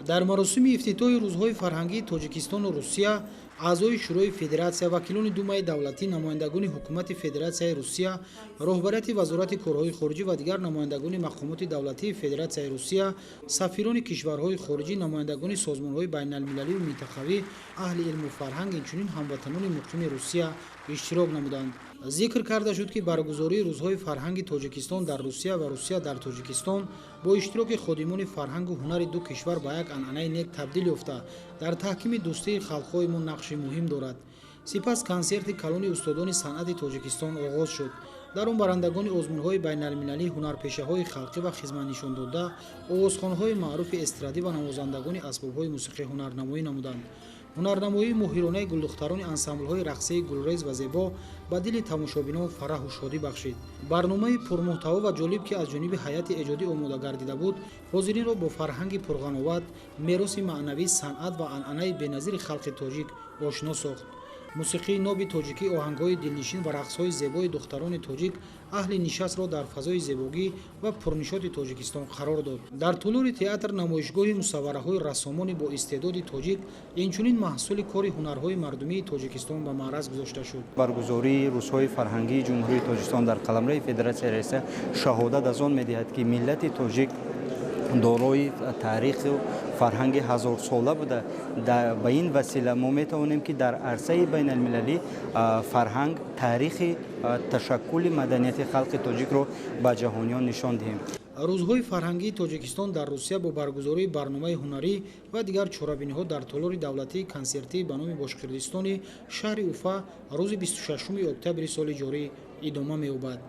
Дар маросими ифтитоҳи Рӯзҳои фарҳангии Тоҷикистону Русия аъзои Шӯрои Федератсия, вакилони Думаи давлатӣ, намояндагони Ҳукумати Федератсияи Русия, роҳбарияти Вазорати корҳои хориҷӣ ва дигар намояндагони мақомоти давлатии Федератсияи Русия, сафирони кишварҳои хориҷӣ, намояндагони созмонҳои байналмилалию минтақавӣ, аҳли илму фарҳанг, инчунин ҳамватанони муқими Русия иштирок намуданд. Зикр карда шуд, ки баргузории Рӯзҳои фарҳанги Тоҷикистон дар Русия ва Русия дар Тоҷикистон бо иштироки ходимони фарҳангу ҳунари ду кишвар ба як анъанаи нек табдил ёфта, дар таҳкими дӯстии халқҳои мо нақши муҳим дорад. Сипас консерти калони устодони санъати Тоҷикистон оғоз шуд. Дар он барандагони озмунҳои байналмилалӣ, ҳунарпешаҳои халқӣ ва хизматнишондода, овозхонҳои маъруфи эстрадӣ ва навозандагони асбобҳои мусиқӣ ҳунарнамоӣ намуданд. Ҳунарнамоии моҳиронаи гулдухтарони ансамблҳои рақсии «Гулрез» ва «Зебо» ба дили тамошобинон фараҳу шодӣ бахшид. Барномаи пурмуҳтаво ва ҷолиб, ки аз ҷониби ҳайати эҷодӣ омода гардида буд, ҳозиринро бо фарҳанги пурғановат, мероси маънавӣ, санъат ва анъанаи беназири халқи тоҷик ошно сохт. Мусиқии ноби тоҷикӣ, оҳангҳои дилнишин ва рақсҳои зебои духтарони тоҷик аҳли нишастро дар фазои зебогӣ ва пурнишоти Тоҷикистон қарор дод. Дар тулури театр намоишгоҳи мусаввараҳои рассомони бо истеъдоди тоҷик, инчунин маҳсули кори ҳунарҳои мардумии Тоҷикистон ба маъраз гузошта шуд. Баргузории Рӯзҳои фарҳангии Ҷумҳурии Тоҷикистон дар қаламрави Федератсияи Россия шаҳодат аз он медиҳад, ки миллати тоҷик дорои таъриху фарҳанги ҳазорсола буда, ба ин васила мо метавонем, ки дар арсаи байналмилалӣ фарҳанг, таърихи ташаккули маданияти халқи тоҷикро ба ҷаҳониён нишон диҳем. Рӯзҳои фарҳангии Тоҷикистон дар Русия бо баргузории барномаи ҳунарӣ ва дигар чорабиниҳо дар толори давлатии консертӣ ба номи Бошқирдистони шаҳри Уфа рӯзи 26 октябри соли ҷорӣ идома меёбад.